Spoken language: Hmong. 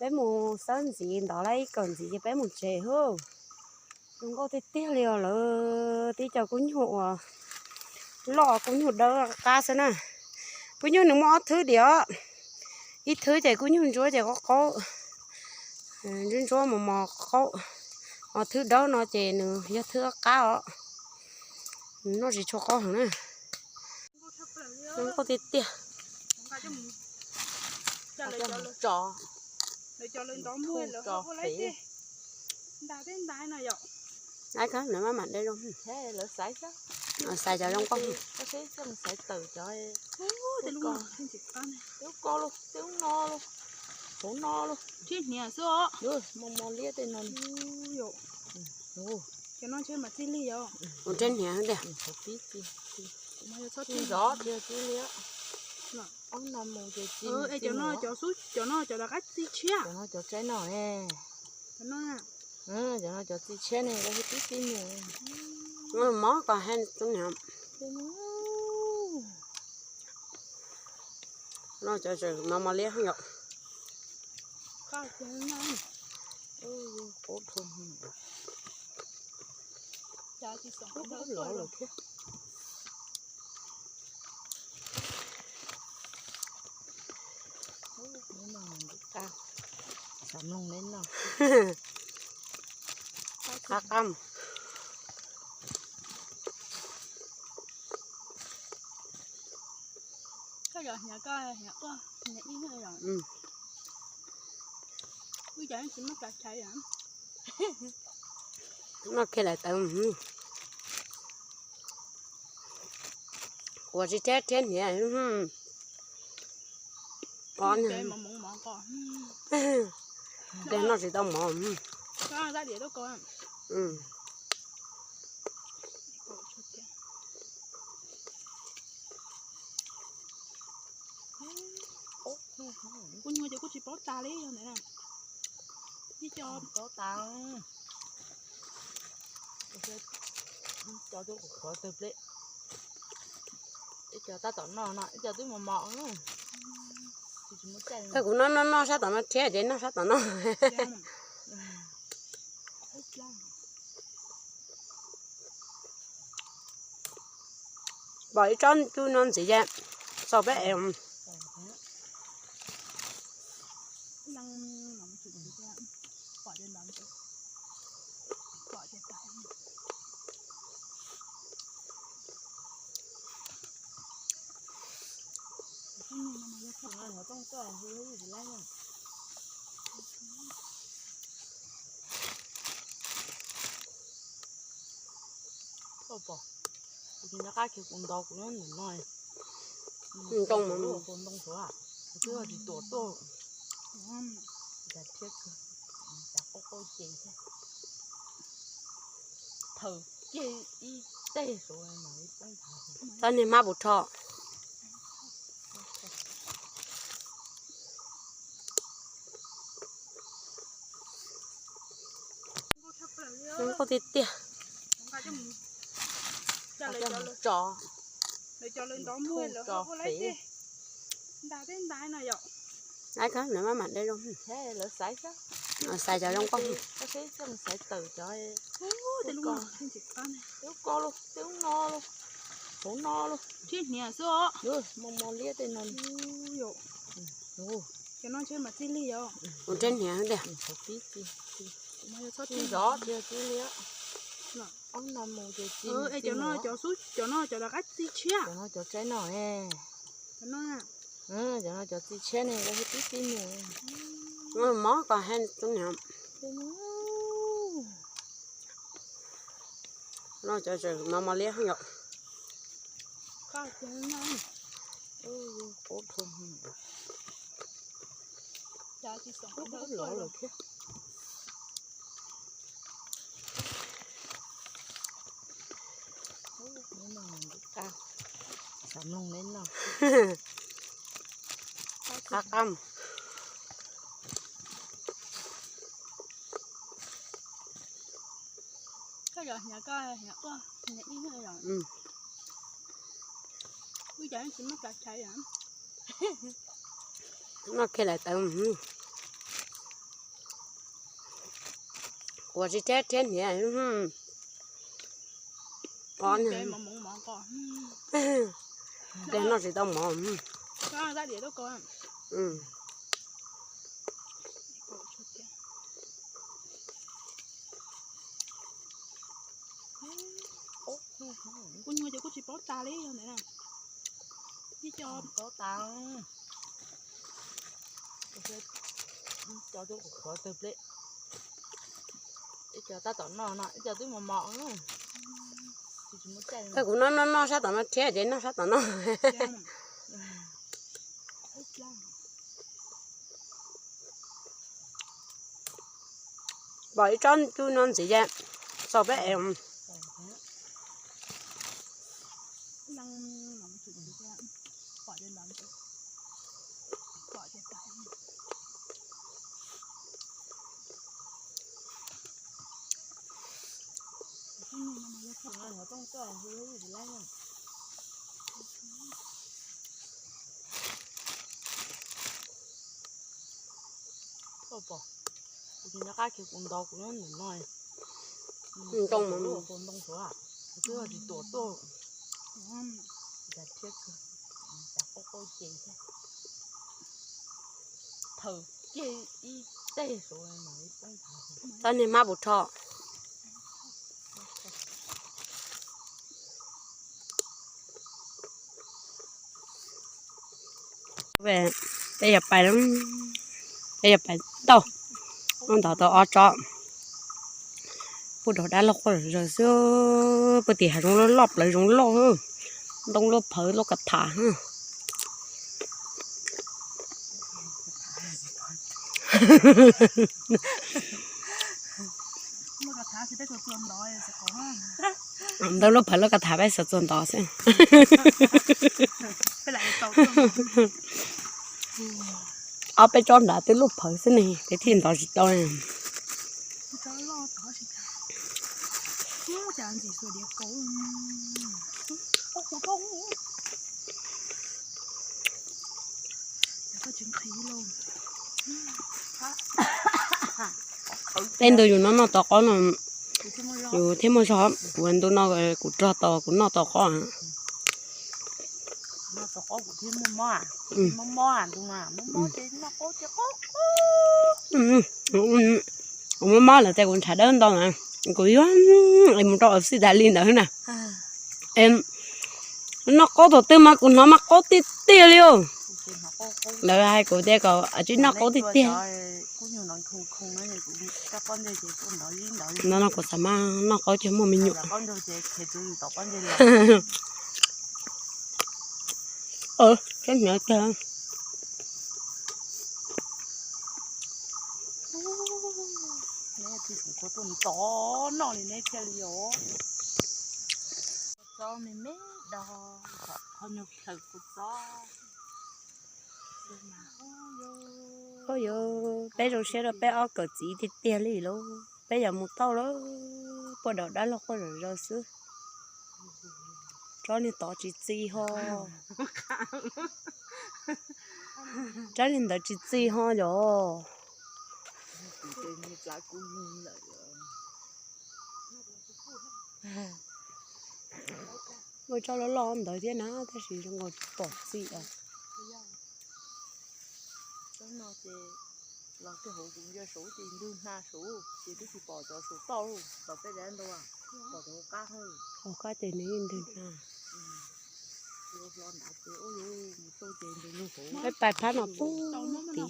Peb mus xawb ntxiv ntawd, lawv ib kawm ntxiv ces peb mus tsev hub. Zoo nkauj tiag tiag li os, lawv tib co kub nyuj uas loj, kub nyuj dawb qab xwb na. Kub nyuj nws muaj ob thwb diam os. Ib thwb ces kub nyuj ntsuab ces qaub qaub, ntsuab ntsuab mos mos qaub. Ho thwb dawb no ces nws yog thwb qab qab os. Nws noj tsis tshua qaub heev na. Zoo nkauj tiag tiag. Xaiv cov zoo nkauj. Tej lub ko los, tej lub no los, hauv no los, mos mos liab tej no. Cov no ntshe mas txij lig yom. Ua reb hniav tiag. Tsis zov tiag tib li. Ob no mus ces txij, cov no cov xub, cov no cov rov qab txij tshiab. Cov no cov tsaib no ne. Cov no, cov no cov txij tshiab ne, lawv twb tib mus. Mob koj hais tus niam. No cov tseem mos mos liab yom. Lov lawm thiab. Xav mloog neb noj. Qab qab. Koj zov hniav, koj hniav quaj, hniav ib, wb cov tsis muaj plaub tshais. Noj kiag lawm tawv. Ua tsis thiab thiab hniav. Tej noj tsis tau mov. Kuv nyuag ces kuj tsis paub tas li yog ntawd na. Ib co paub tas, co twb qhuav tawg pleb. Ib co tab tom noj no, ib co twb mos mos. Koj kuv noj noj noj sab tom no thiab ces noj sab tom no. Pom ib tsob cub no ntxiv ces txog peb es. Pom, kuv tsis nco qab kiag kuv ntaus kuv nyob ntawm no. Ntoo mas ntoo suav, kuv twb tsis tuam tuaj. Cas thiab, cas qaub qaub ces thiab. Thaum ceg ib teg suav mas ib poob. Txhob niag hmab puas rho. Zoo nkauj tiag tiag. Xaiv cov zoo nkauj. Lub ko los, tej lub no los, hauv no los, reb hniav xwb os. Mos mos liab tej no. Cov no ntshe mas txij lig yom. Ua reb hniav tiag. Tsis zov tiag tib li. Ob no mus ces txij, cov no cov xub, cov no cov rov qab txij tshiab. Cov no cov tsaib no ne. Cov no cov txij tshiab ne, lawv twb tib mus. Mob koj hais tus niam. No cov tseem mos mos liab yom. Lov lawm thiab. Xav mloog neb noj. Qab qab. Koj zov hniav, koj hniav ib, wb cov tsis muaj plaub tshais. Noj kiag lawm tawv. Ua tsis thiab thiab hniav. Ob, noj tsis tau mov. Kuv nyuag ces kuj tsis paub tas li yog ntawd na. Ib co paub tas. Cov tuaj kuv qhuav tawg pleb. Ib co tab tom noj no, ib co twb mos mos. Kuv noj noj noj sab tom no thiab ces noj sab tom no. Pom ib tsob cub no ntxiv ces txaus peb es. Kuv tsis nco qab kiag kuv ntov kuv nyob ntawm no. Ntoo ntoo suav, kuv twb tsis tuam tuaj. Cas thiab, cas qaub qaub ces thiab. Thaum kiag ib teg suav no ib poob thav. Txhob niag hmab puas rho. Peb yog pais, peb yog pais tauj, ntov tau ob tsob. Puag dog dab laug quaj zom zaws xwb, puag tim hav zoov loj loj plawv zoov loj, ntoo luaj phawv luaj kav tham. Ntoo luaj phawv luaj kav tham peb xav txuag ntov xwb. Ob peb tsob nrad twb luaj phawv xwb ne, peb thiaj ntov tsis tau. Tej ntug yus no noj tau qaub no, yus thiaj muaj zog. Kuv ntu no kuv rog tau kuv noj tau qaub. Kuv mob mob lawm tias kuv ntshav dawb ntau na, kuv yuav mus rau Australia ntawd na. Noj qaub thaum twg mas kuv hnov mas qaub tiag tiag li os. Lawv hais kuv tias kom tsis noj qaub tiag tiag. No no kuv xav mas noj qaub ces muaj me nyuam. Sab hnyav kawg. Ub, yog peb zoo siab rau peb ob kawm txiv tiag tiag li lauj. Peb yuav mus tauj lawm, puag dog dab laug quaj zom zaws xwb. Tsob niag tod tsis txi ho. Tsob niag ntawd tsis txi ho yom. Muaj tsob loj loj ntawd thiab na, tab sis zoo nkaus tsis pom txi os. Los twb hauv kuv ntsia saud ces ntug hna saud ces twb tsis pom cov saud toj, tom peb dav ntau, pom cov hauv qab, hauv qab ces nws ntug hna. Peb pais phab no pub tid.